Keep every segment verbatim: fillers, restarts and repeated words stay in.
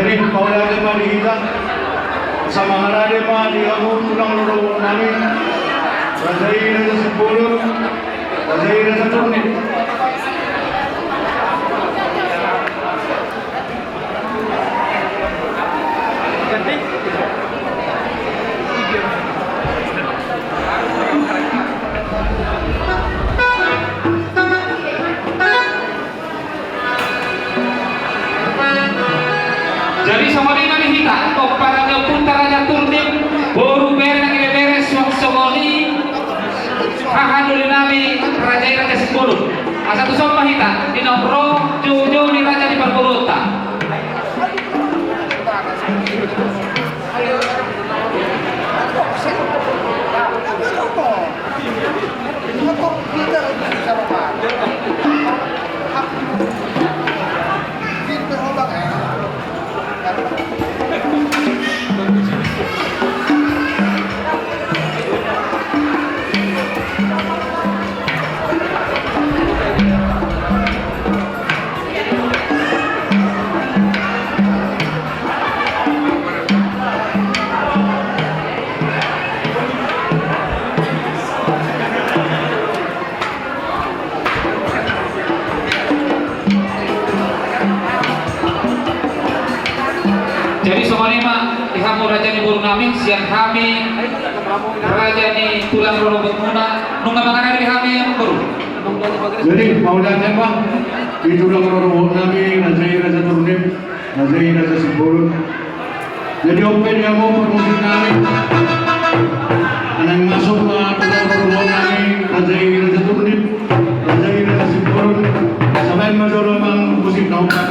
Mauliate ma di hita. Asa mangarade ma di hamu tulang rorobot nami, raja i raja Simbolon, raja i raja Turnip. Jadi songon i ma di hita, pomparan ni ompunta raja Turnip, boru bere nang ibebere, suang songon i haha doli nami raja i raja Simbolon. Asa tuson ma hita, di na ro joujou ni raja ni parboruonta. Jadi songon i ma di hamu raja ni boru nami, sian hami raja ni tulang rorobotmuna, nunga mangarade hami, amangboru. Jadi mauliate ma di tulang rorobot nami, raja i raja Turnip, raja i raja Simbolon. Jadi on pe di hamu parmusik nami. Naeng masuk ma tulang rorobot nami, raja i raja Turnip, raja i raja Simbolon. Asa baen ma jolo amang musik na umpat.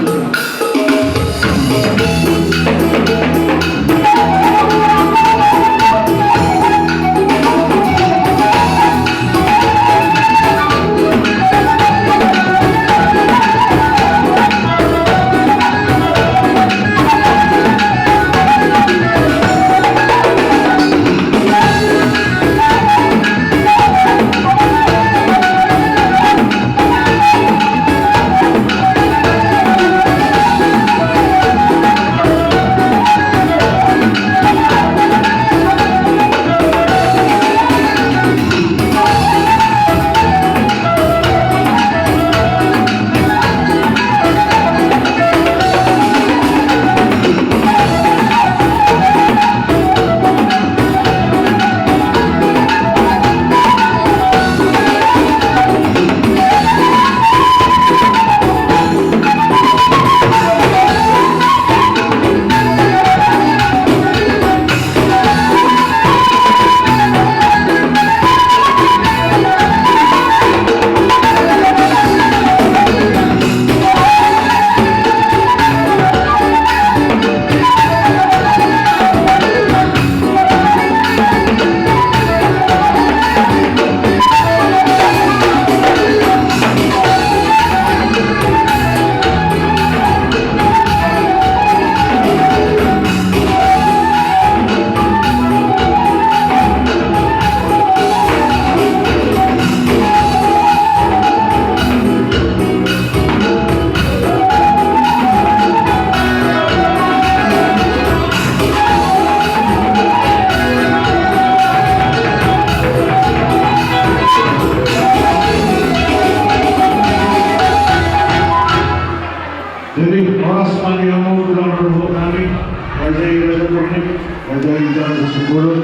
Jadi horas ma di hamu tulang rorobot nami, raja i raja Turnip, raja i raja Simbolon.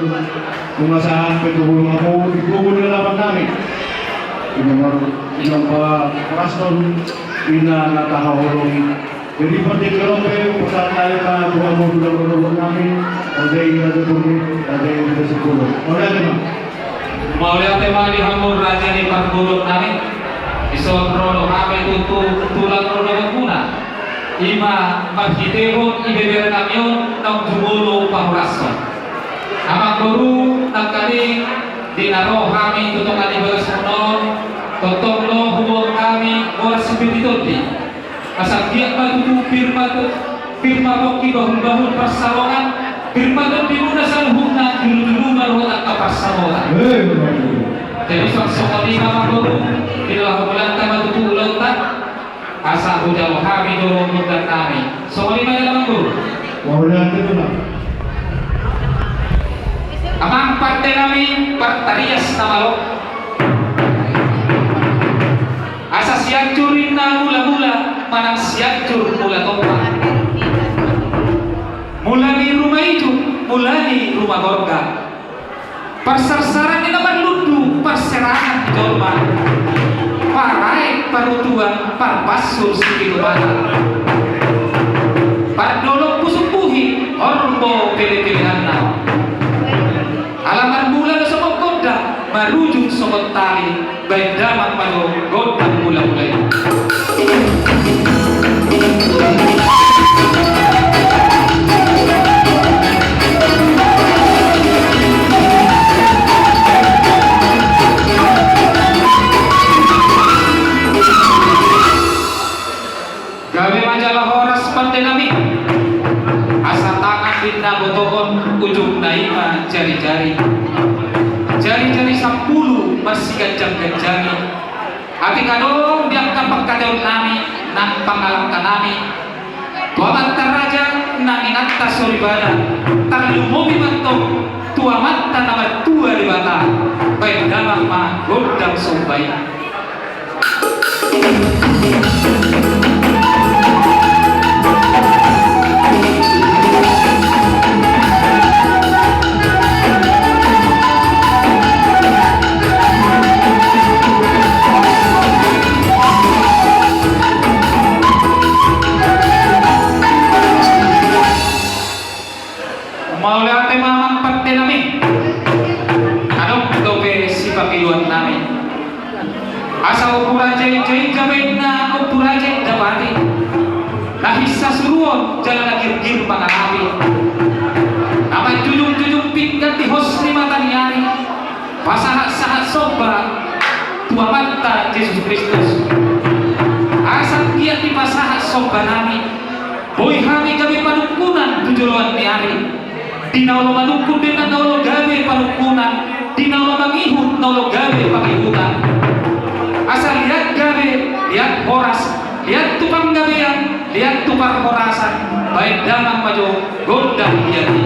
Nunga sahat pe tu hamu di tugu ni lalapan nami. Di nomor, di nomor pastoran, ina na tahaholongi. Jadi partingkian on pe, pasahat hami ma tu hamu tulang rorobot nami, raja i raja Turnip, raja i raja Simbolon. Mauliate ma. Mauliate ma di hamu raja ni parboruon nami. Dison ro do hami tu, tu, tulang rorobotmuna. I ma marhitehon ibebere nami on naung jumolo pahorashon. Amangboru, nangkaning di na ro hami tu tonga ni bagasmuna on, tongtong do huboan hami boras simbit ni tondi. Asa anggiat ma tutu pir ma tu, pir ma pongki bahulbahul pansalongan, pir ma tondimuna saluhutna, jolojolo ma dohot angka pansamotan. Eh, betul. Jadi songon i ma, amangboru, di na laho mulanta ma tutu ulaonta, asa hujalo hami do gondang nami. Songon i ma, amangboru. Amang pande nami partarias na malo. Asa Sianjur inna mula-mula, manang Sianjur mula tompa. Mula ni ruma ijuk, mula ni ruma gorga. Parsarsaran ni na marlundu, parserangan ni jolma. Paraek parutuan, parpansur sipitu mata. Pardolok pusuk buhi, horbo pele-peleanna. Ala marmula do songon gondang, marujung songon tali. Baen damang ma jo gondang mula-mula i. Gabe ma jala horas pande nami. Asa tangan ninna botohon, ujungna i ma jari-jari. Jari-jari sampulu marsiganjang-ganjangi. Atik adong di angka pangkataion nami nang pangalangka nami tu amanta raja nang inanta soripada, tarlumobi ma antong tu amanta na martua Debata. Baen damang ma gondang somba i. Mauliate ma amang pande nami. Adong dope sipangidoan nami. Asa Ompu Raja i inda baenna, Ompu Raja i inda pati. Na hinsa suruon jala na girgir manganapi. Na manjujung-jujung pinggan di hos ni mata ni ari. Pasahat-sahat somba tu Amanta Jesus Kristus. Asa anggiat dipasahat somba nami. Boi hami gabe panungkunan tu joloan ni ari. Di na olo manungkun dengan na olo gabe panungkunan, di na olo mangihut na olo gabe pangihutan. Asa liat gabe, liat horas, liat tu panggabean, liat tu parhorasan, baen damang ma jo gondang liat i.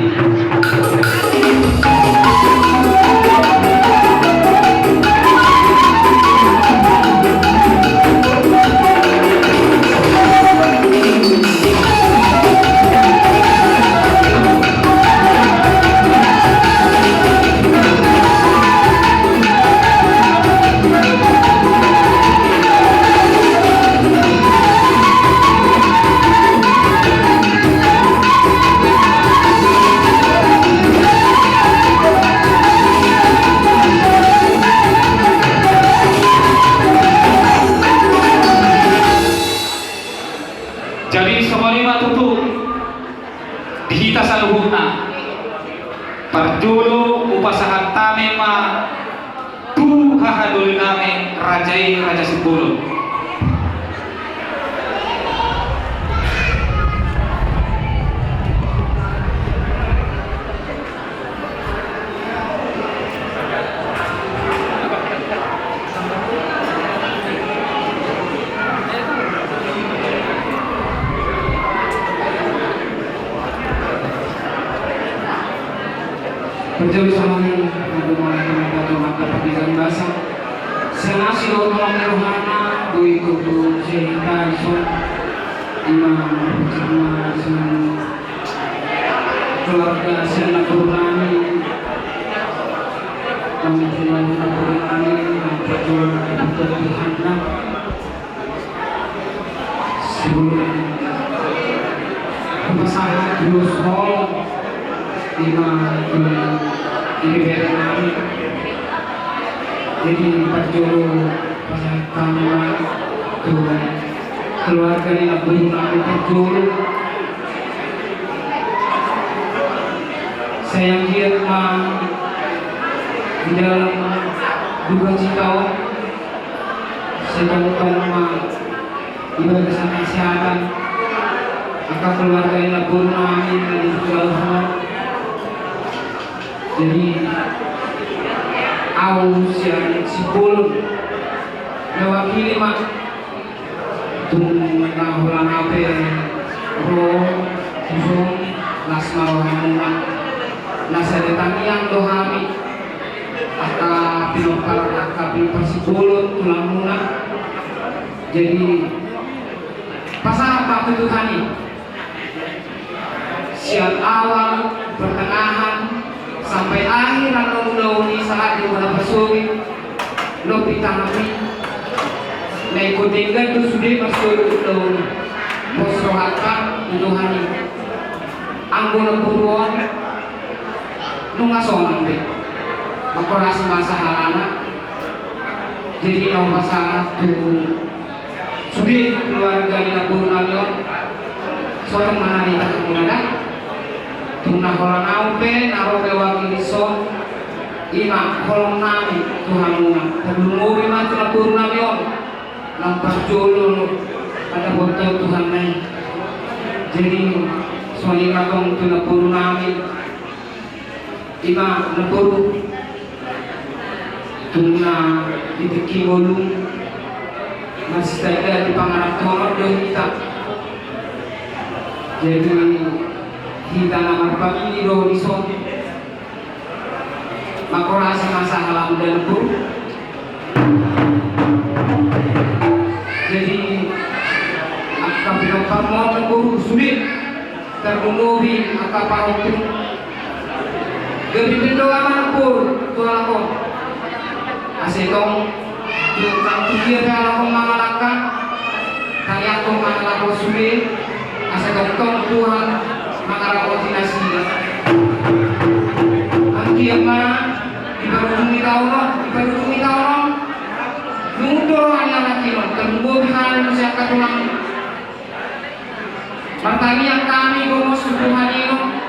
Jadi songon i ma tutu di hita saluhutna. Parjolo hupasahat hami ma tu hahadoli nami raja i, Raja Simbolon. Parjolo songon i, na dumulai hami tu angka partingkian basa. Sian asi dohot holong ni rohana, boi tutu sai hita dison. Ima, ima, keluarga sian nangkurnami, nang keluarga nangkurnami, nang keluarga Tuhan, nang sebelum hupasahat, hupasahat, ima, ima, ima, jadi parjolo pasahat hami ma tu keluarga ni nangkurnami parjolo. Sai anggiat ma di dalam dukacita on, sai taon ma di bagasan kesehatan angka keluarga ni nangkurnami na di Simbolon. Jadi au sian Simbolon mewakili ma. Tung na holan au pe ro dison, Las ma rohamuna, na sada tangiang do hami angka pinompar, angka pinompar sibolon tulangmuna. Jadi pasahat ma tu Tuhan i. Sian awal, pertengahan, sampai akhir annon ulaon i sahat di ulaon pasogit. Lopi tanami. Na ingkon denggan do sude marsogot ulaon i. Pos rohanta tu Tuhan i. Anggo na boru on nunga sonang be. Mangkorasi ma sahalana. Jadi na hupasahat tu sude keluarga ni namboru nami on. Songon i ma na nidok hami da. Tung na holan ahu pe na ro be wakil dison. I ma holong nami tu hamuna. Tarlumobi ma tu namboru nami on. Naung parjolo mandapothon Tuhan na i. Jadi songon i ma tong tu namboru nami. I ma namboru, tung na di tingki ngolum masitanda di pangarantoan do hita. Jadi hita na marpamili do dison. Mangkorasi ma sahalam da namboru. Jadi angka pinompar ma on namboru sude. Tarlumobi angka pahompu. Gabe pandohan ma namboru tu halak on. Asa tong, tung tangtu dia pe halak on mangalangka. Tangiangkon ma halak on sude. Asa tongtong Tuhan mangarahon nasida. Anggiat ma di parujung ni taon on, di parujung ni taon on. Nunga do roha ni anak i on, tarlumobi hami muse angka tulang. Martangiang hami gomos tu Tuhan i on.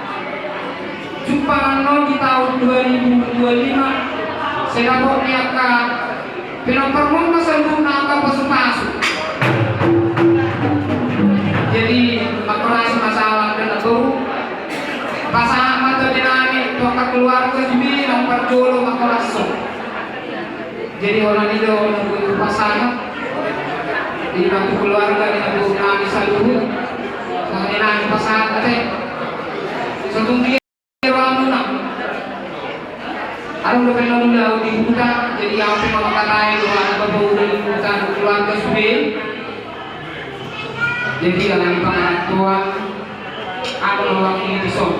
Jumpang annon di taon dua ribu dua lima. Sai dapot ni angka pinompar muna saluhutna angka pasupasu. Jadi mangkorasi ma sahalam da namboru. Pasahat ma tu amanami tu angka keluarga sude naung parjolo mangkorashon. Jadi holan i do na boi hupasahat. Di bangku keluarga di bangku nami saluhut. Sahat i nami pasahat ate. Sotung dia rohamuna. Adong dope na uli ahu di huta, jadi ahu pe ma mangkatai roha ni bapa uda di huta keluarga sude. Jadi alani pangarantoan, adong rohangku dison.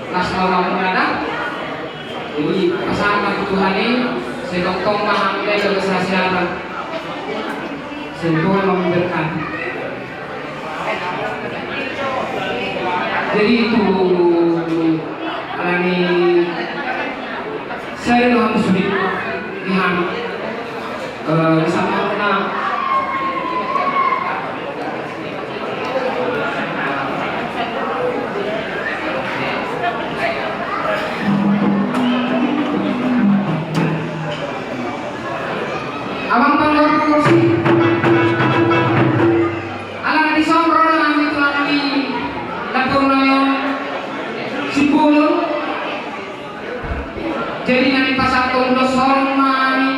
Las ma rohamuna da. Jadi pasahat ma tu Tuhan i, sai tongtong ma hami da i gabe sahasiaran. Sai Tuhan ma memberkati. Jadi itu alani sada do hami sude di hami. Eh, di sana na Abang panggawa kursi. Ala na dison ro nami tu nami, na tu nami on sipulu. Jadi nami pasahat tong do songon nami.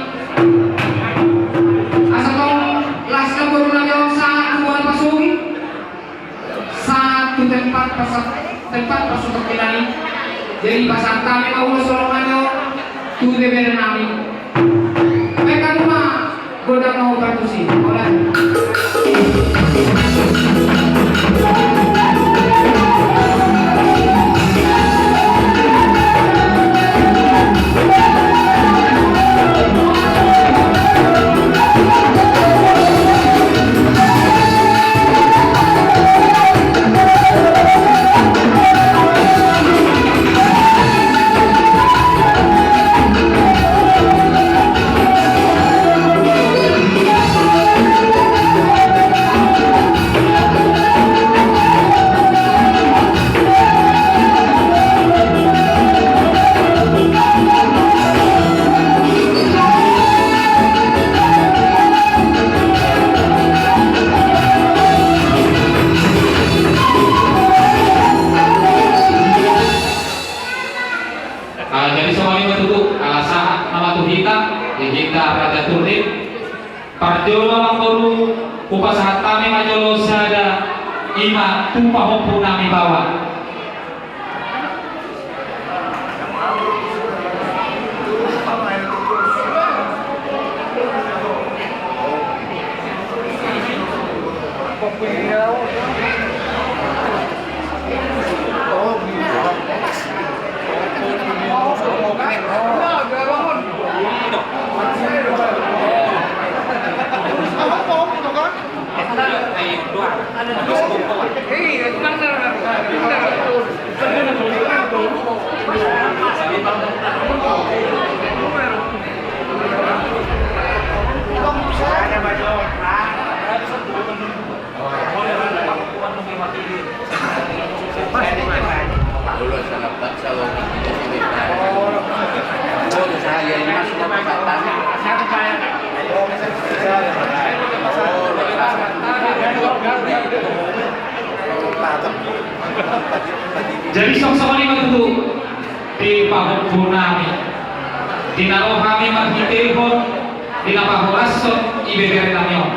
Asa tong las na boru nami on sahat tu bona pasogit. Sahat tu tempat pasa-, tempat pasupasu nami. Jadi pasahat hami ma ulos songon nami on tu bebere nami. Baen hamu ma gondang na hombar tusi. Holan. Ah, jadi songon i ma tutu, ala sahat nama tu hita, di hita Raja Turdip. Parjolo ma boru, hupasahat hami ma jolo sada, i ma tu pahompu nami baoa. Jadi songon i ma tutu di pahompu nami, di na ro hami marhitehon di na pahorashon ibebere nami on.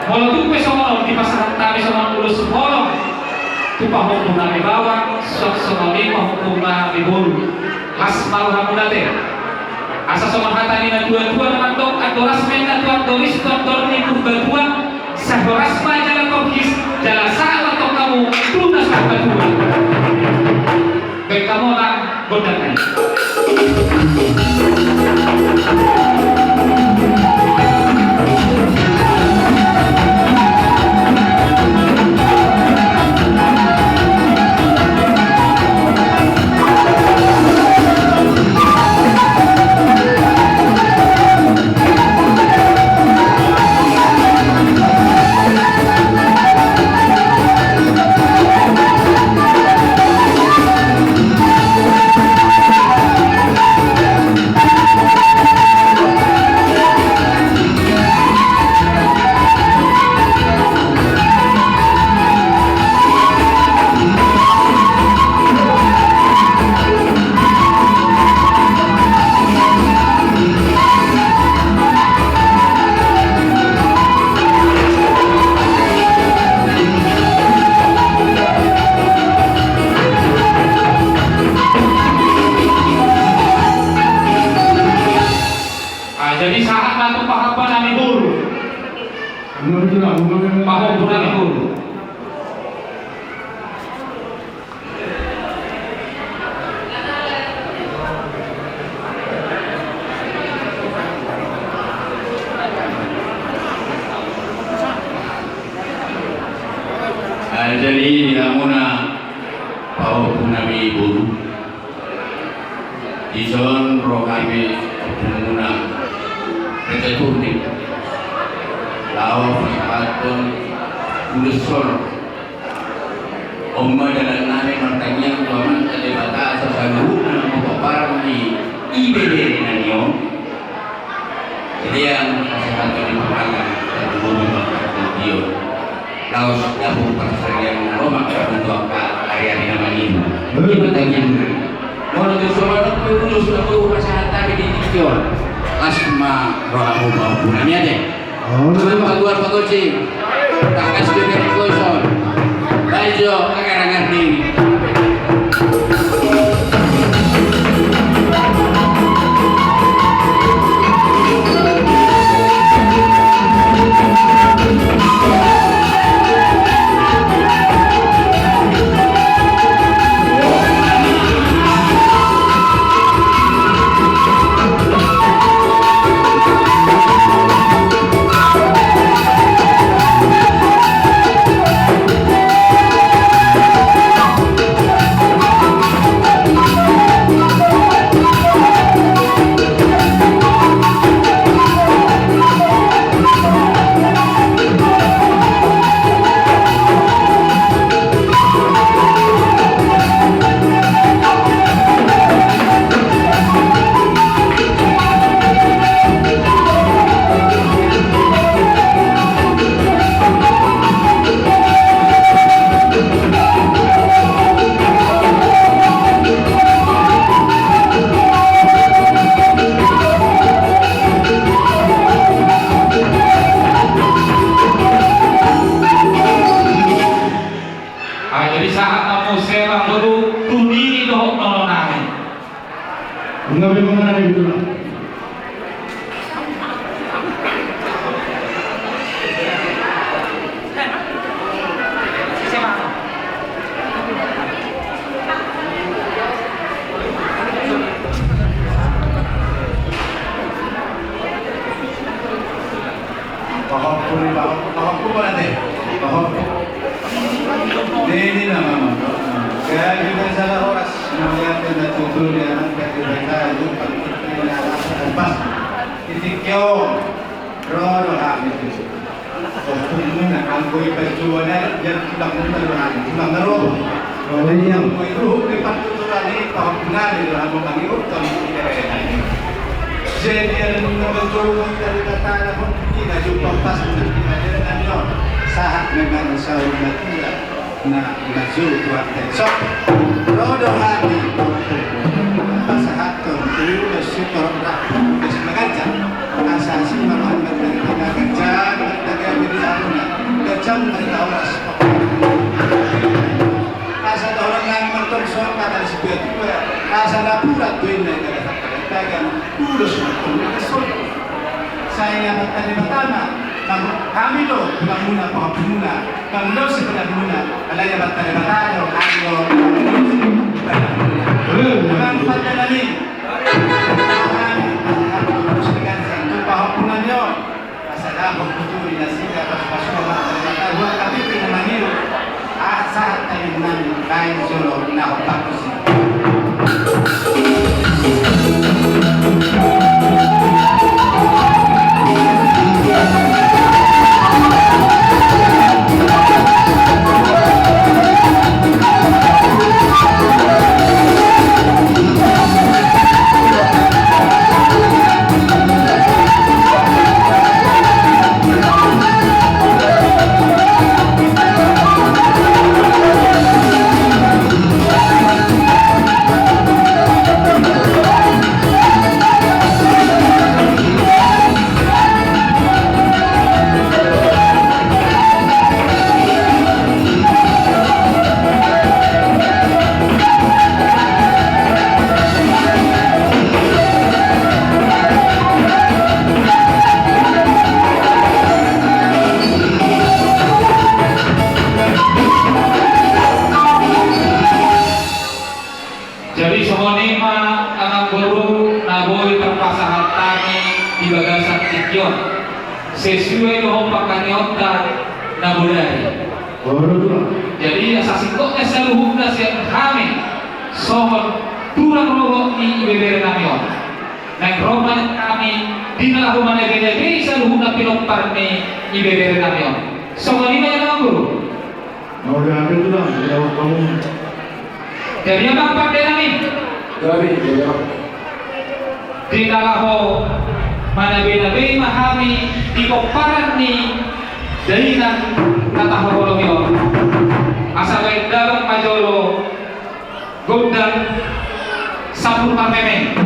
Molo tung pe songon on dipasahat hami songon ulos holong tu pahompu nami baoa, songon i pahompu nami boru. Las ma rohamuna ate. Asa songon hata ni na tuatua na mandok, andor ras ma inna tu andor ris tu andor ni Purbatua, sai horas ma jala torhis, jala sahat ma tong hamu tu na sahat matua. Baen hamu ma gondang nai. Ah, jadi sahat ma tu pahompu nami boru. Pahompu nami boru. Ah, jadi hamuna pahompu nami boru. Dison ro hami ompungmuna Raja Turnip laho pasahathon ulos holong. On ma dalan nami martangiang tu Amanta Debata asa saluhutna mampomparan ni ibebere nami on. Jadi, pasahathon ni pamangan, satu boru mangkatultion. Laos dapur parsarian na ro mangkatultion angka ari-ari na mangido. Ima tangiang nami. Molo tung so manang pe ulos na boi hupasahat hami di tingki on, las ma rohamu pahompu nami ate. Paluar pagosi. Tangkas bebere koson. Baen jo agar-agar ni. Pas di tingki on, ro do hami tu ompungmuna, anggo i pajualan, ia tulangmuna do hami, tulang na ro. Jadi anggo i ruhut di partuturan i, pahompu nami do hami, mangihut hami di daerah i. Jadi ia nunga pajualan dari Batara, mungkin na jumpa pas di daerah nami on. Sahat memang saur matua. Na, na jolo tu ate. So, ro do hami pasahathon ulos sitorop rapu, ulos na ganjang. Asa sitorop rapu, na ganjang, na ganjang, na ganjang, na ganjang, na horas. Asa dohonon nami martong sopa tali situa-tua. Asa na purat tu inna i na ganjang, na ganjang, ulos martong na ganjang. Sai Amanta Debata ma, hami do tulangmuna, pahompunmuna, pangulahon sipananmuna, alai Amanta Debata do, hami do pangulahon sipananmuna. Amang pande nami, hami, hami do siganjang tu pahompu nami on, asa dapot huturi nasida, pasu-pasu Amanta Debata, buat hami pe na mangido. Asa tangiang nami baen jolo na hombar tusi. Jadi songon i ma amang boru na boi tarpasahat hami di bagasan tingki on. Sesuai dohot pangkataion na bodari. Jadi asa singkop ni saluhutna sian hami songon tulang rorobot ni ibebere nami on. Naeng ro ma hami di na laho manebei-nebei saluhutna pinompar ni ibebere nami on. Songon i ma ia amang boru. Mauliate tulang, di laho hamu. Jadi amang pande nami. Jadi, jadi. Di na laho manebei-nebei ma hami di pomparan ni dainang na tahaholongi on. Asa baen damang ma jolo gondang sampur marmeme.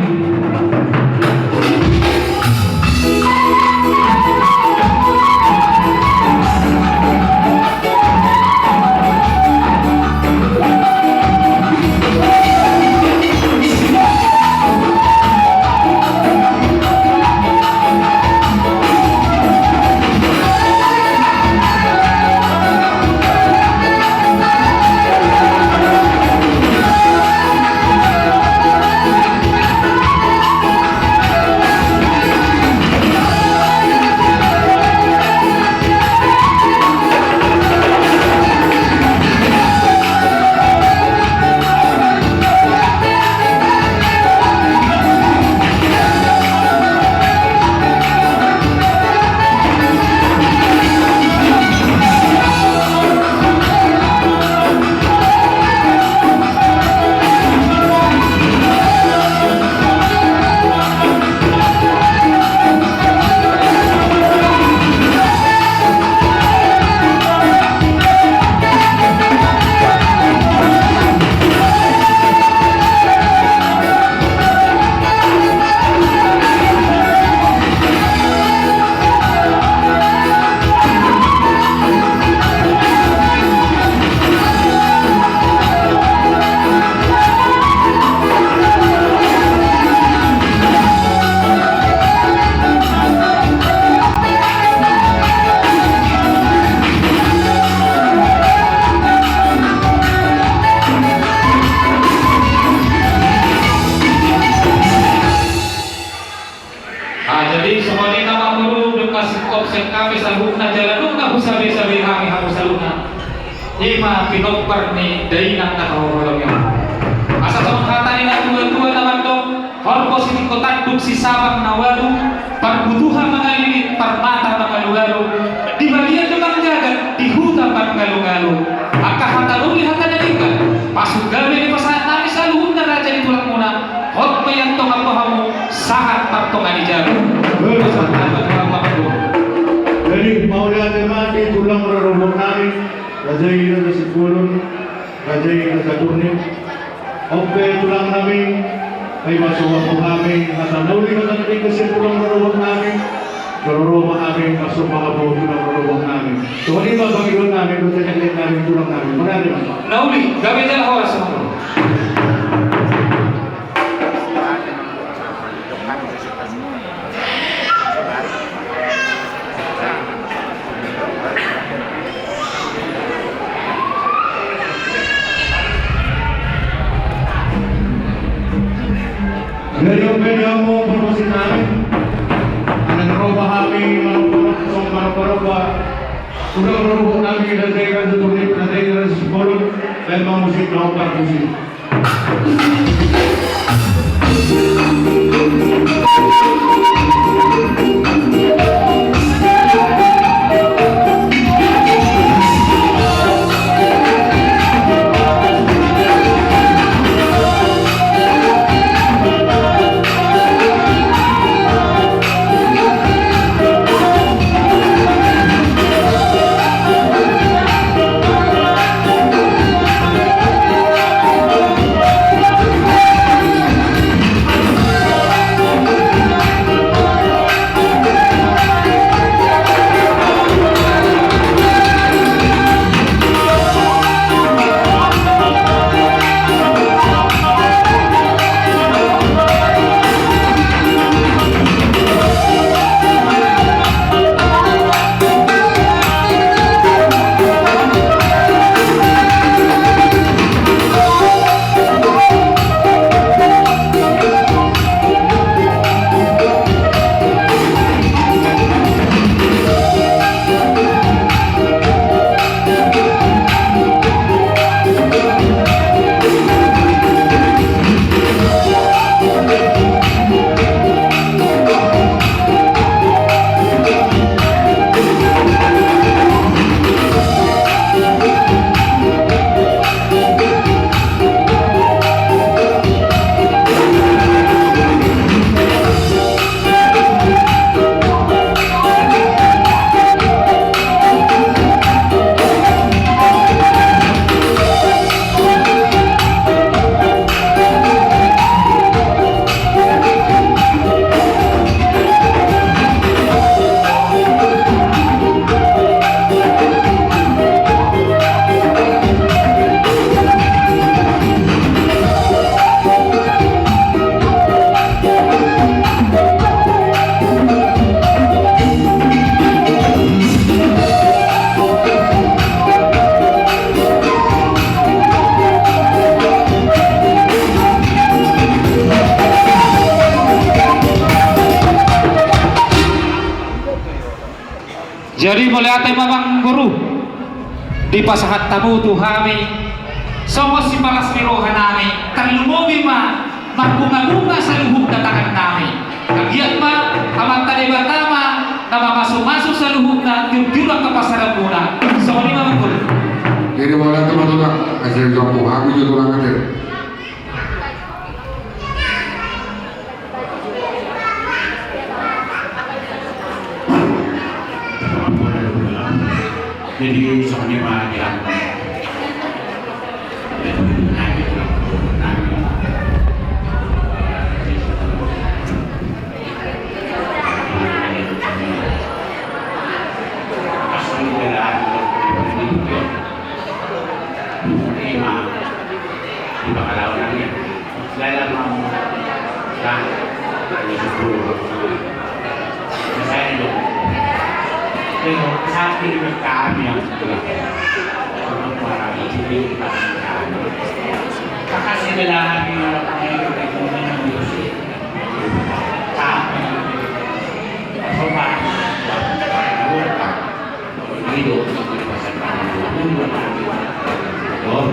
Ah, jadi songon i ma amang boru, dung na singkop sian hami saluhutna jala dung na husabe-sabe hami hamu saluhutna. I ma pinompar ni dainang na tahaholongi on. Asa songon hata ni na tua-tua na mandok. Horbo sitingko tanduk sisabang na ualu, parbutuha mangalilit, parmata mangalualu, di balian do manggagat, di huta mangalungalu. Angka hata na uli hata na denggan, pasuk gabe dipasahat nami saluhutna raja ni tulangmuna. Hot ma i antong anggo hamu sahat martonga ni jabu. Pasahat nami tu hamu. Jadi mauliate ma di tulang rorobot nami, raja i raja Simbolon, raja i raja Turnip. On pe tulang nami, ai masomba tu hami hata na uli hata na denggan sian tulang rorobot nami. Jolo ro ma hami masomba hamu tulang rorobot nami. Songon i ma pangidoan nami dohot hata ni nami tulang nami. Mauliate ma. Na uli, gabe jala horas ma. Jadi on pe di hamu parmusik nami, ala ni ro ma hami manomba, songon manomba-nomba tulang rorobot nami, raja i raja Turnip, raja i raja Simbolon, baen ma musik, na on parmusik. Jadi mauliate ma amang boru, dipasahat hamu tu hami songon sipalas ni roha nami, tarlumobi ma marbunga-bunga saluhutna tangan nami. Anggiat ma Amanta Debata ma na mamasu-masu saluhutna tiur-tiur angka pasaramuna. Songon i ma amang boru. Jadi mauliate ma tulang, asa dijou hamu jo tulang ate. Jadi songon i ma di hami. Dalam mau nah, ini sepuluh. Saya dong. Tengok, sakit di kami yang sebelah. Orang orang di sini, di kami. Makasih belahan di orang lain, di sini, di sini. Tapi, sobat, bukan. Ini dong, ini pasal kami. Ini buat kami. Dong.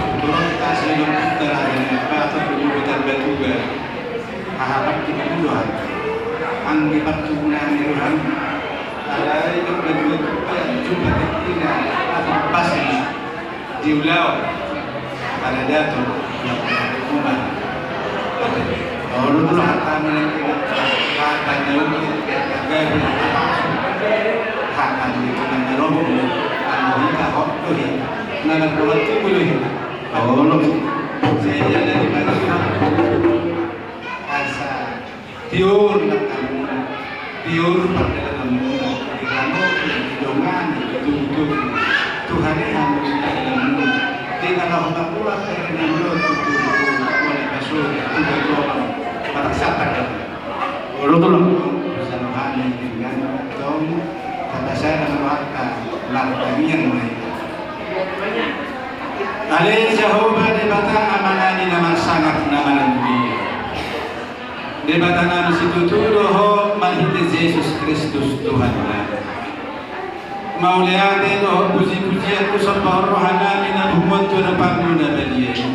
partuturonta, sai dok kita raja ni apa atau dulu kita batuga. Haha, partubu do hami. Anggi partubu nami do hami. Alai dok batuga tupa, tupa tingkina, apa pasti. Di ulaon, pada dato, yang rumah. Olo tu hata menang, hata jauh, hata jauh, hata jauh, hata jauh, hata jauh, hata jauh, hata jauh. Olo. Saya jadi manusia. Asa tiur nangkamuna, tiur pardalananmuna, di ramoti, di dongani, di tungtungna. Tuhan i hamu di dalanmuna. Di na laho mabuat, di na laho tutu, tutu, tutu, tutu, tutu, tutu, tutu, Batak Satar. Olo tulang. Saluhana dengan tong, kata saya dengan warta, martangiang mai. Ale Jahowa Debata Amanami na marsangap na marmulia. Debata nami situtu do Ho marhite Jesus Kristus Tuhannami. Mauliate dohot puji-pujian tu somba rohanami na punguan tu adopanMu na badia i.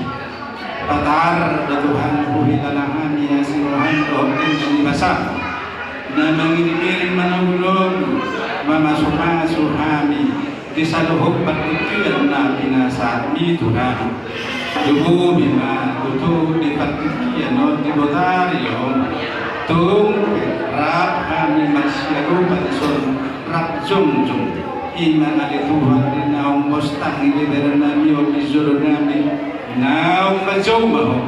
Patar do Tuhan huhilala hami asi rohaM dohot denggan ni basaM na mangiring-iring manogu-nogu, mamasu-masu hami di saluhut partingkian na pinasahatMi Tuhan. Tubuhmi ma tutu di partingkian on, di botari on. Tung pe rap hami marsiadopan dison rap jongjong. I ma ale Tuhan di naung bostang ibeberenami on di jolonami, naung manjou ma Ho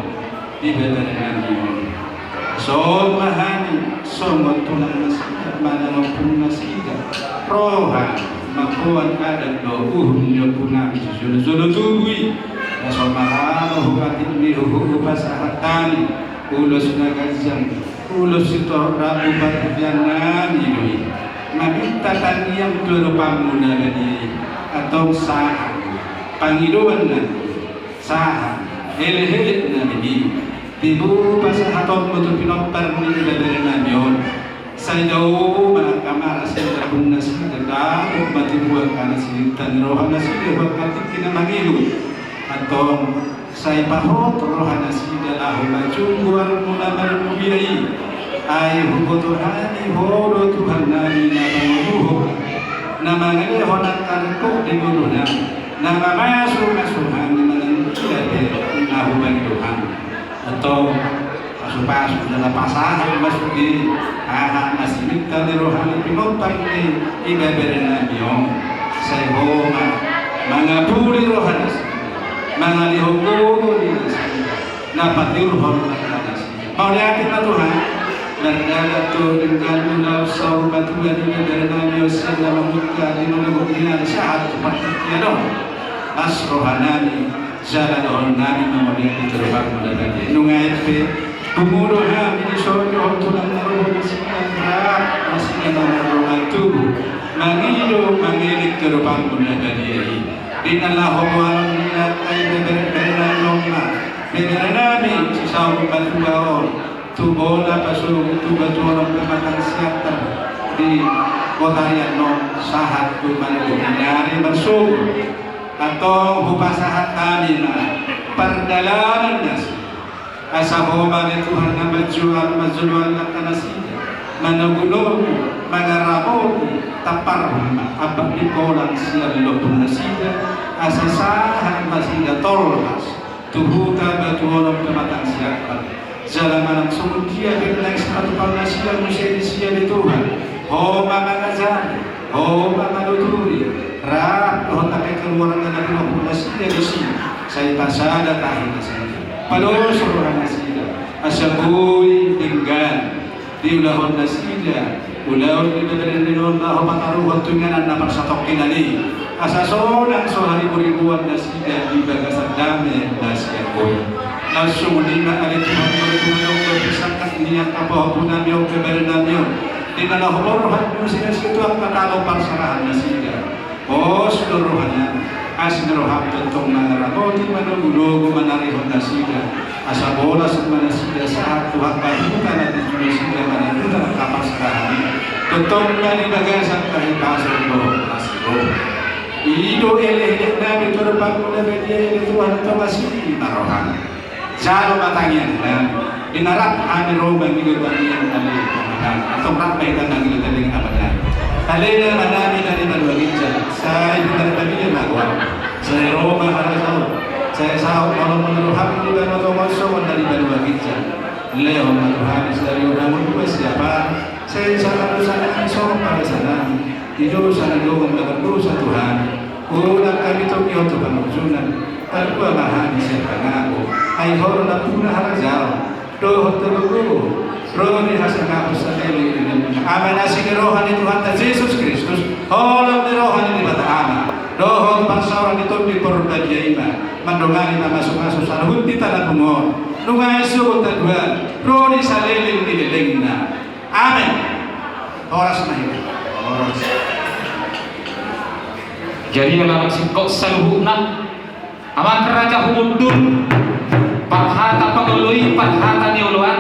ibeberenami on. Songon ma hami, songon tulang nasida, manang ompung nasida. Roha, mamboan adat dohot uhum ni ompungnami sijolo-jolo tubu i. Na so maralo hupatik ni huhut hupasahat hami. Ulos na ganjang, ulos sitorop rap hupatik nami do i. Maminta tangiang tu adopanMu na badia i. Antong sahat pangidoannami. Sahat elekelek nami i, tibu pasahatonmu tu pinompar ni ibebere nami on. Sai dao ma angka mara sian lambung nasida, dapot ma tibu angka nasida, ni roha nasida, angka tingki na mangido. Antong sai pahot roha nasida laho manjou goarmu na marmulia i. Ai huboto hami Ho do Tuhan nami na pangoluhon, na mangalehon angka ringkot di ngolu nami. Na mamasu-masu hami manang dia pe na hupangido hami. Antong pasu-pasu jala pasahat ma sude aha na siminta ni roha ni pinompar ni ibebere nami on. Sai Ho ma mangapuli roha nasida, mangalehon gogo ni nasida, na patiurhon angka nasida. Mauliate ma Tuhan. Mardalan tu dengganmu laos saur matua di ibebere nami on sian na mamungka di manogot ni na sahat tu partingkian on. Las roha nami, jala dohonon nami ma mauliate tu adopanmu na badia i. Nunga i pe pungu do hami dison dohot tulang na ro nasida, rap nasida na mardongan tubu, mangido mangelek tu adopanmu na badia i. Di na laho goaron ni angka ibebere nami on ma, ibebere nami si saur matua on. Tu bona pasu, tu batu onom pematang siatar di Hotari annon sahat tu manogot ni ari marsogot. Antong hupasahat hami ma pardalanan nasida. Asa Ho ma ale Tuhan na manjalo, manjalo angka nasida, manogunogu, mangaramoti, tamparhon ma ampang ni polang sian lombu nasida, asa sahat nasida tolhas tu huta batu onom pematang siampar. Jala manang songon dia pe na naeng sipatupaon nasida muse disi ale Tuhan, Ho ma mangajari, Ho ma manuturi, rap dohot angka keluarga na ro nasida disi, sai pasada tahi nasida, paloso roha nasida, asa boi denggan diulahon nasida ulaon ni bere ni on laho pataruhon tu inganan na parsatongkinan i. Asa sonang so hariboriboan nasida di bagasan dame na sian Ho i. Laos songon i ma ale Tuhan, molo tung adong do sangkap ni angka pahompunami on, bere nami on, di na laho borhat muse nasida tu angka tano parserahan nasida. Pos do rohana, asi ni roham tongtong mangaramoti, manogunogu, manarihon nasida, asa bolas ma nasida sahat tu angka huta na tinju nasida mananduhon angka parserahan i. Tongtong ma di bagasan hahipason dohot asi ni roha. I do elek-elek nami, tordok pangula badia, ale Tuhan, antong asi ma roham. Jalo ma tangiang nami, di na rap hami ro mangido tangiang ale Amanami. Antong rap ma hita mangido tangiang Amanami. Ale Amanami na di banua ginjang, sai pinarbadia ma goarmu. Sai ro ma harajaon. Sai saut ma lomo ni roham di banua tonga on songon na di banua ginjang. Lehon ma tu hami sadari on hangoluan siapari. Sai sala dosa nami songon pardosannami di dosa na didongani na pardosa tu hami. Unang hami togihon tu pangunjunan. Palua ma hami sian pangago. Ai Ho do nampuna harajaon dohot hagogoon, ro di hasangapon saleleng. Amen. Asi ni roha ni Tuhanta Jesus Kristus, holong ni roha ni Debata Ama, dohot parsaoran ni Tondi Porbadia i ma mandongani, mamasumasu saluhut hita na pungu on. Nunga i sogot haduan, ro di saleleng ni lelengna. Amen. Horas ma hita. Horas. Jadi, ala singkop saluhutna, amang raja, humundur, parhata pangoloi, parhata ni oloan,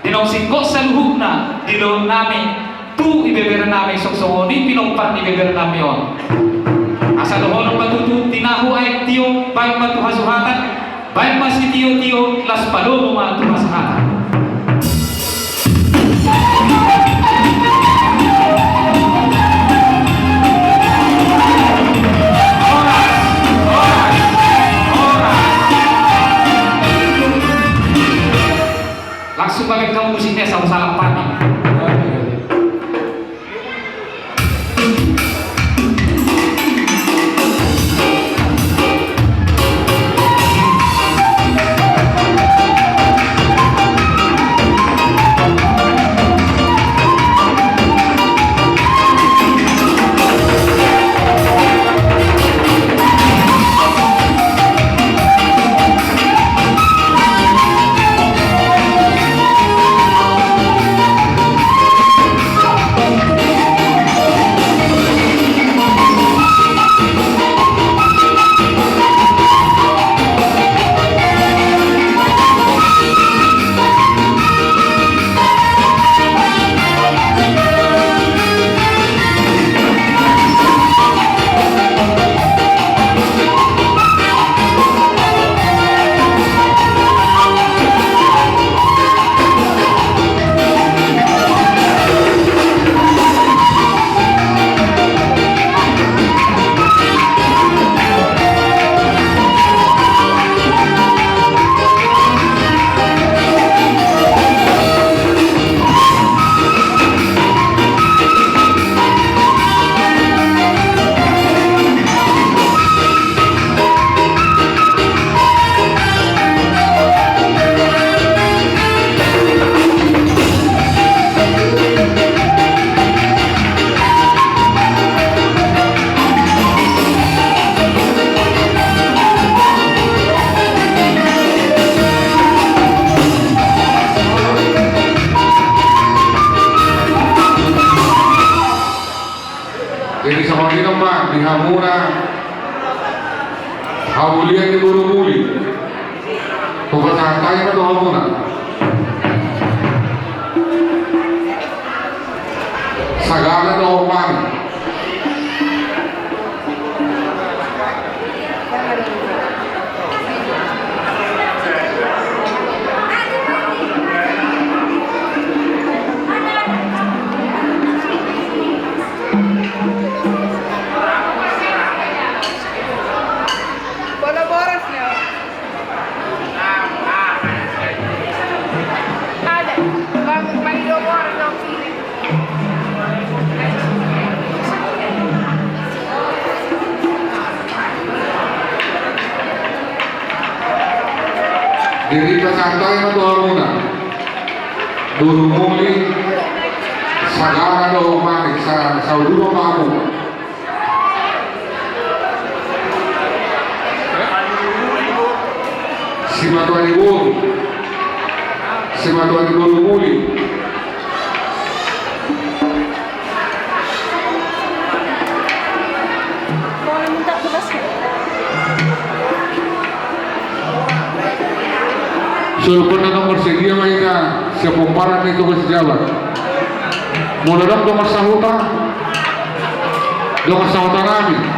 di naung singkop saluhutna di loan nami tu ibebere nami, songon i pinompar ni ibebere nami on. Asa dohonon ma tutu tinahu aek tio, baen ma tu hasuhatan, baen ma sitiotio, laos palomo ma tu hasahatan. Langsung pakai kamu musiknya sama salam pagi. Jadi, songon i ma di hamuna haulian ni boru Muli. Hupasahat hami ma tu hamuna. Sagala dohot mami. Bola boras nih. Jadi pasahat ma tu hamuna. Boru muli, sagala dohot mami, sa-, saudara mami. Simatua ni boru. Simatua ni boru muli. Soluhon na nomor sedia ma hita siap pomparan ni tugas jabat. Molo dong dongan sahuta, dongan sahuta nami.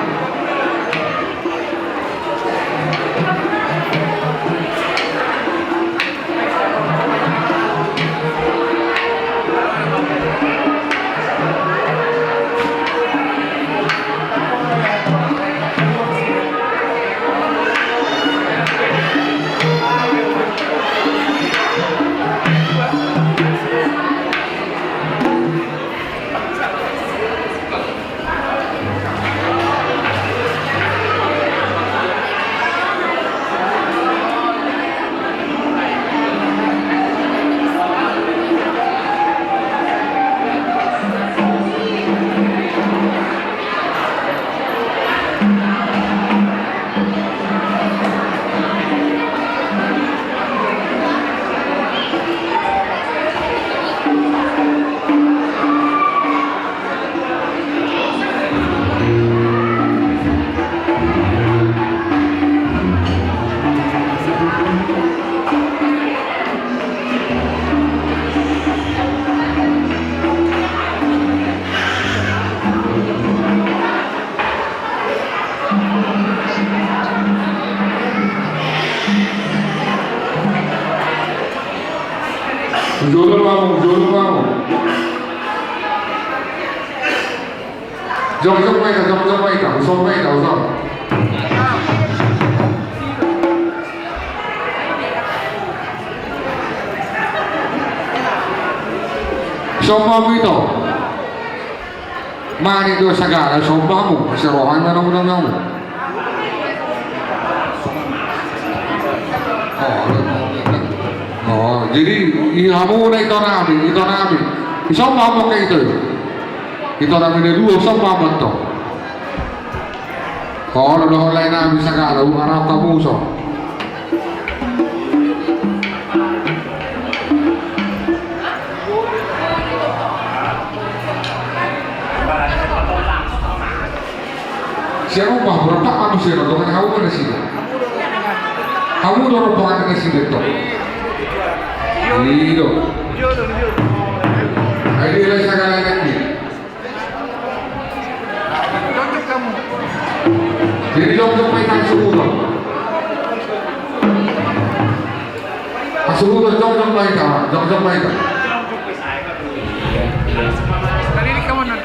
Jolo mau, jolo mau. Jongjong ma hita, jongjong ma hita, uson ma hita, uson. Uson ma hamu ito. Mani do sagala, uson ma hamu, asa roha na namu namu. Oh, jadi i hamu na ito nami, ito nami. Uson ma hamu angka ito. Ito nami na dua, uson ma hamu ito. Olo dohot lae nami sagala, unang rap hamu uson. Sian rumah, berempat manusia, rombongan hamu ma nasida. Hamu do rombongan nasida to. I do. Ai di lae sagala nami. Jadi jongjong ma hita, hasuhuton. Hasuhuton, jongjong ma hita, jongjong ma hita.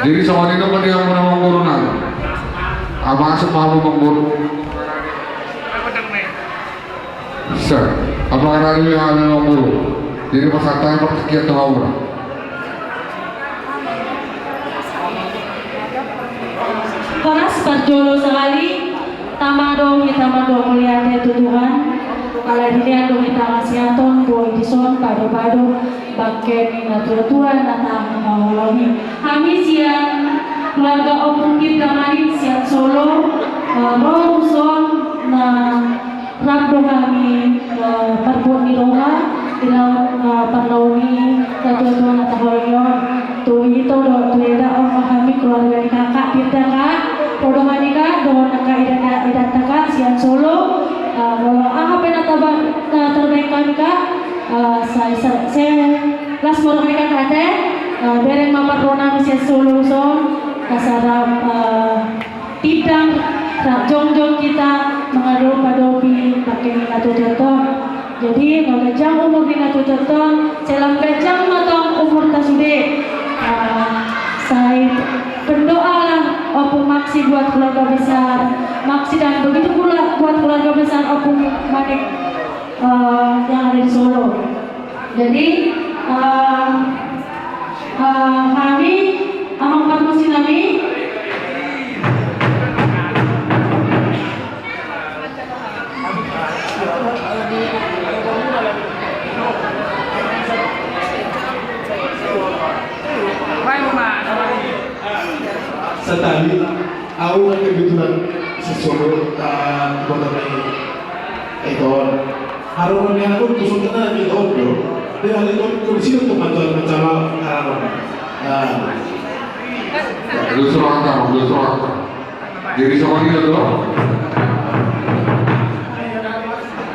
Jadi songon i do ma di hamu na amangboru nami. Masuk ma hamu amangboru. Sir, apakah tadi W H memang buruk? Jadi pas saya persekian tuh aura. Horas, parjolo sahali, tama do hita mandok mauliate tu Tuhan, ala dilean do hita hasiaton boi dison pado-pado bangke ni natuatua na tahaholongi. Hami sian keluarga Ompu Pita Manik sian Solo, eh, ro uson na rap do hami, eh, parbuat ni roha di laon, eh, parlao ni natuatua na tahaholongi on. Tu ito dohot tu eda on ma hami keluarga ni kakak Pita, kak, ro do hami, kak, dohot angka eda, edanta, kak, sian Solo. Eh, molo aha pe na taba-, na tarbaen hami, kak, eh, sai, sai, sai las ma roha ni kakak, ate. Eh, bereng ma parroha nami sian Solo son, asa rap, eh, tindang rap jongjong hita mangadopi-adopi pangke ni natuatuanta on. Jadi, molo ganjang umur ni natuatuanta on, sai lam ganjang ma tong umurta sude. Eh, sai pendoalah Ompung Maksi buat keluarga besar Maksi dan begitu pula buat keluarga besar Ompung Manik, eh, yang ada di Solo. Jadi, eh, eh, hami, amang parmusik nami. Satali, au na kebetulan sisolo, eh, kota ni Ito on. Haroro ni anak on, khususnya na Ito on do. Dia hal Ito on, kondisi untuk macam-macam hal. Ah. Lu serahkan, lu serahkan. Jadi sama dia tu.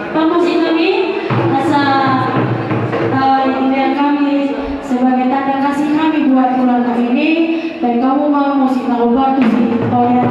Parmusik nami, asa, eh, ini kami sebagai tanda kasih kami buat keluarga ini. Baik, kamu mau musik tahu bagus sih, oh ya.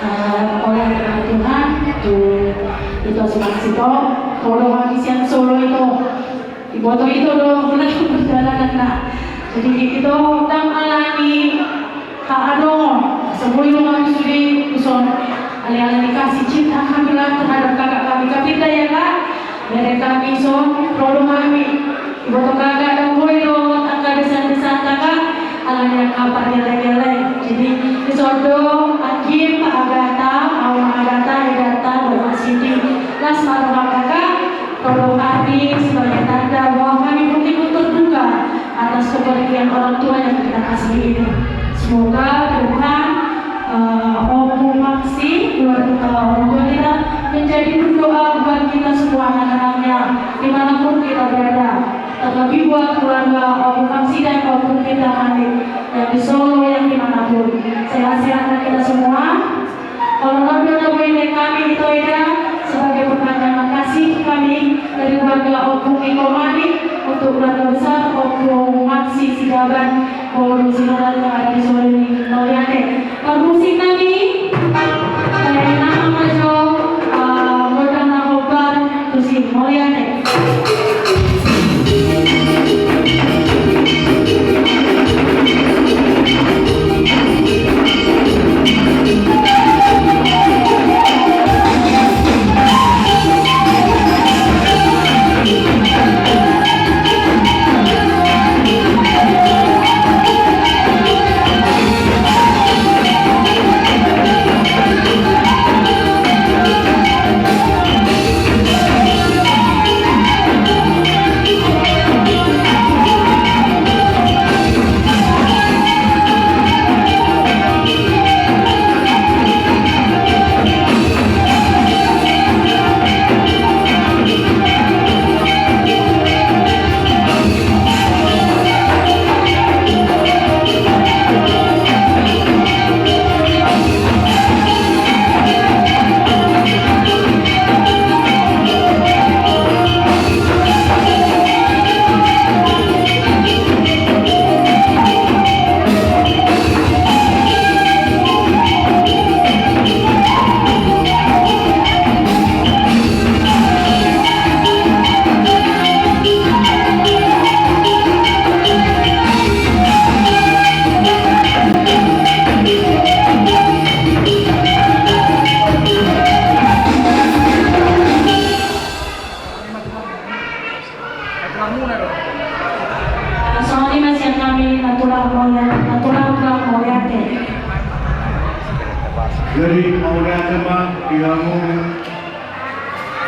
Eh, oleh Tuhan, tu Ito Simaksito, kalau habis yang Solo itu, iboto Ito do, mulai perjalanan, nah. Jadi Ito dang alani, ha, anu, sebelum kami sudah uson, alani kasih cinta kami lah terhadap kakak kami, kami ya, Kak. Bereng hami son, ro do hami. Iboto kakak dang boi do angka desak-desak kakak, alani angka pargeleng-geleng. Jadi, dison do, anggi, Pak Agata, Oma Agata, Eda Agata, Bapak Siti. Las ma roha kakak, ro do hami sebagai tanda bahwa kami pun ikut berduka atas kepergian orang tua yang kita kasihi ini. Semoga ke depan, eh, Ompung Maksi, keluarga, eh, orang tua kita, menjadi pendoa buat kita semua anak-anaknya, dimanapun kita berada. Terlebih buat keluarga Ompung Maksi dan Ompung Tirta Manik yang di Solo, yang dimanapun. Sehat-sehatlah kita semua. Kalau ro do na boi kami, Ito Eda, sebagai perpanjangan kasih kami dari keluarga Ompung Tirta Manik untuk keluarga besar Ompung Maksi Sidaban, Boru Sinaran, yang ada di Solo ini. Mauliate. Parmusik nami, eh, nama majo, eh, gondang na hombar, tusi. Mauliate.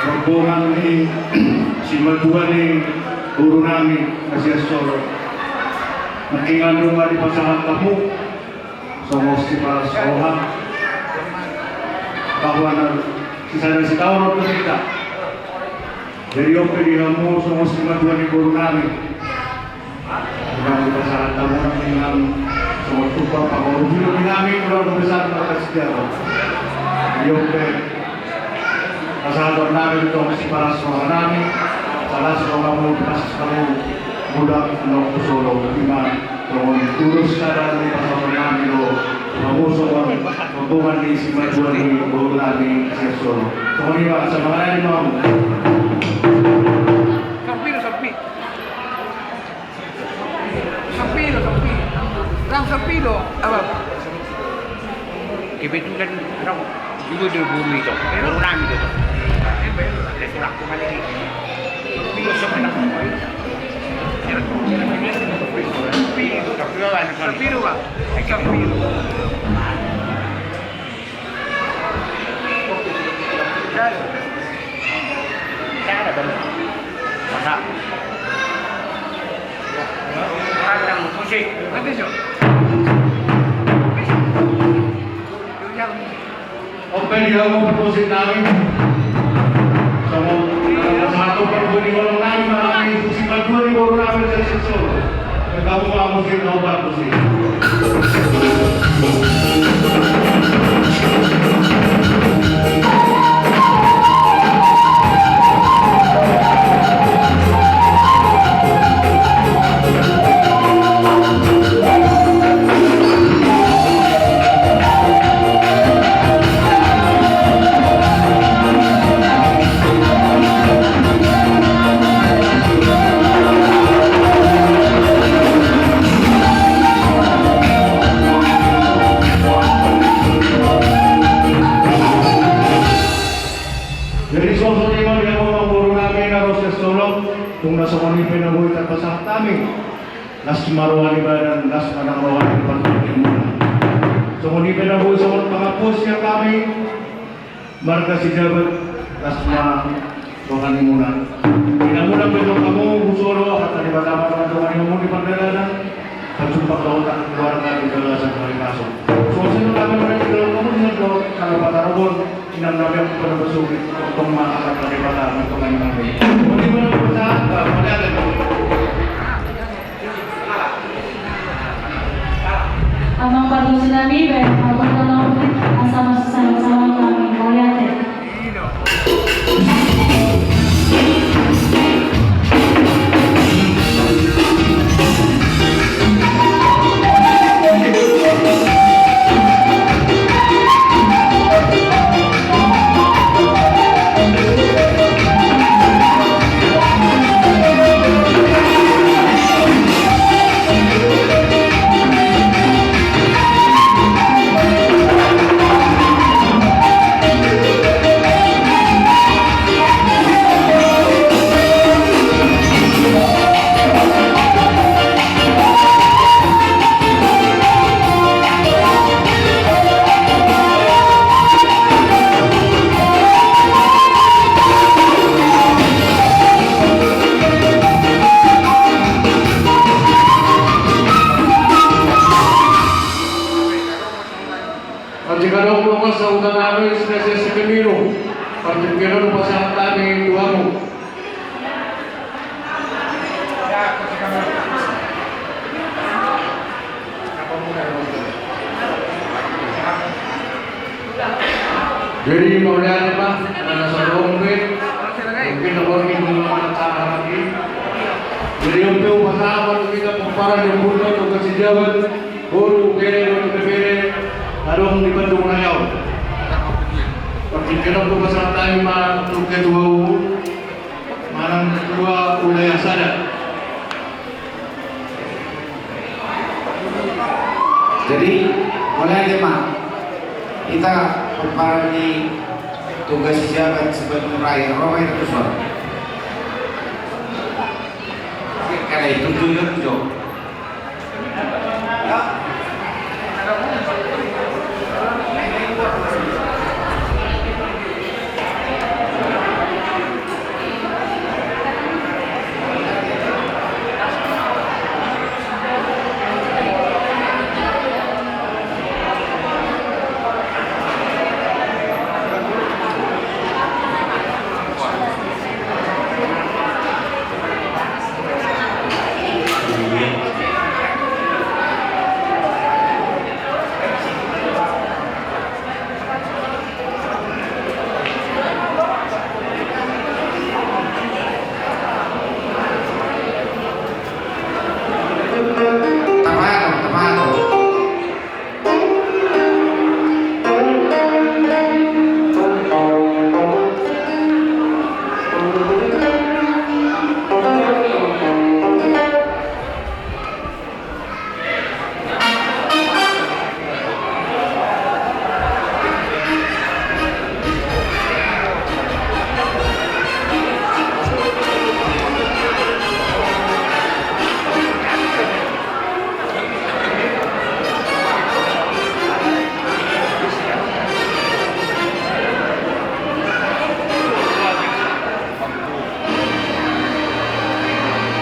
Rombongan ni simatua ni boru nami na sian Solo. Nangkiningan nunga dipasahat hamu songon sipalas roha bahwa na sisada sitaonon do hita. Jadi on pe di hamu songon simatua ni boru nami. Unang dipasahat hamu nangkiningan songon tumpal pangolu ni boru nami, keluarga besar marga Setiawan. Di on pe pasahaton nami do tong sipalas roha nami, palas roha hamu, pasahat hamu mulak nang tu Solo, ima songon ulos sada ni pasahaton nami do hamu songon rombongan ni simatua ni boru nami sian Solo. Songon i ma, samanganan ma hamu. Sampi do, sampi. Rang sampi do, abang. Kebetulan rang juga di bumi itu, boru nami itu. Dia surat kembali. Sampi do, bang. Sampi do. On pe di hamu parmusik nami. Songon satu parmusik ni boru nami, nami simatua ni boru nami, sesek solo. Kamu mau musik, mau parmusik. Jadi songon i ma di hamu amang boru nami na ro sian Solo, tung na songon i pe na boi tapasahat hami. Las ma roha ni badan, las ma nang roha ni partingkian muna. Songon i pe na boi songon pangampu sian hami marga Sijabat, las ma roha ni muna. Di na muna pe dohot hamu tu Solo, hata ni Debata ma na mandongani hamu di pardalanan. Pajumpang dohot keluarga di bagasan paribasa. Songon i ma hami mauliate di hamu, songon i dohot na patarobon, inang nami, ampun, pasupasu, tongtong ma angka na Debata mandongani hami. Songon i ma na pasahat, ba, mauliate. Amang parmusik nami, baen ma hata na uli, asa marsisalam-salam hami, mauliate. Atik adong do sahuta nami, sian Sipemiru. Partingkian on pasahat hami tu hamu. Jadi mauliate ma, na sadari on pe mungkin na borngin di mana cara lagi. Jadi on pe pasahat hami tu pomparan ni ompunta Toga Sijabat, boru, bere, boru, bere, adong di Bandung Raya on. Partingkian on pasahat hami ma tu ketua umum manang ketua wilayah sada. Jadi mauliate ma, hita pomparan ni Toga Sijabat se-Bandung Raya, ro ma hita tu son. Kada itu tu jo.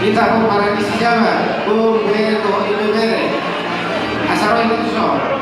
Hita pomparan ni si Jabar, bere dohot ibebere. Asa ro hita tuson.